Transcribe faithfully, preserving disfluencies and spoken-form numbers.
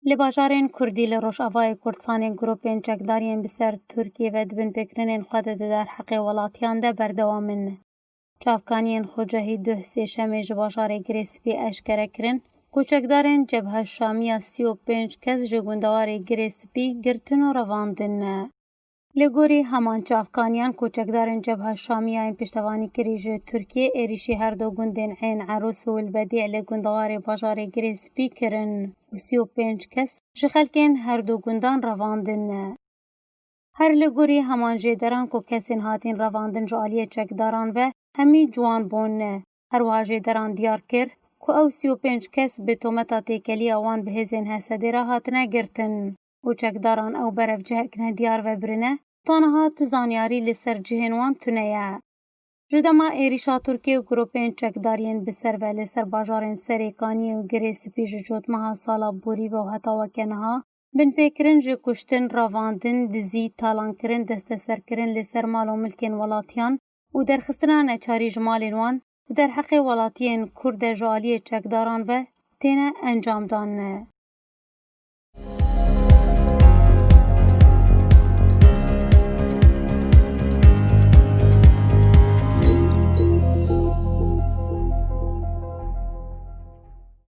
Li bajarên Kurdî li Rojavayê Kurdistanê grûpên çekdar yên bi ser Tirkiyê ve di binpêkirinên xwe de di derheqê welatiyan de berdewam in. Çavkaniyên xwecehî duh Sêşemê ji bajarê Girê Spî eşkere kirin ku çekdarên Cebha Şamiya sî û pênc kes ji gundewarê Girê Spî girtin û revandin. Li gorî heman çavkaniyan ku çekdarên Cebha Şamiya yên piştevanîkirî ji Tirkiyê êrîşî her du gundên Ên Erûs û Wilbedî li gundewarê bajarê Girê Spî kirin û sî û pênc kes ji xelkên her du gundan revandin. Her li gorî heman jêderan ku kesên hatîn revandin ji aliyê çekdaran ve hemî ciwan bûn. Her wiha jêderan diyar kir ku ew sî û pênc kes bi tometa têkeliya wan bi hêzên H S D'ê re hatine girtin û çekdaran ew berevcihek nediyar ve birine, ta niha tu zanyarî li ser cihên wan tune ye. Ji dema êrîşa Tirkiyê û grûpên çekdar yên bi ser ve li ser bajarên Serê Kaniyê û Girê Spî ji cotmeha sala borî ve û heta weke niha, binpêkirin ji kuştin, revandin, dizî, talankirin, desteserkirin li ser mal û milkên welatiyan û derxistina neçarî ji malên wan di derheqê welatiyên Kurd de ji aliyê çekdaran ve têne encamdan.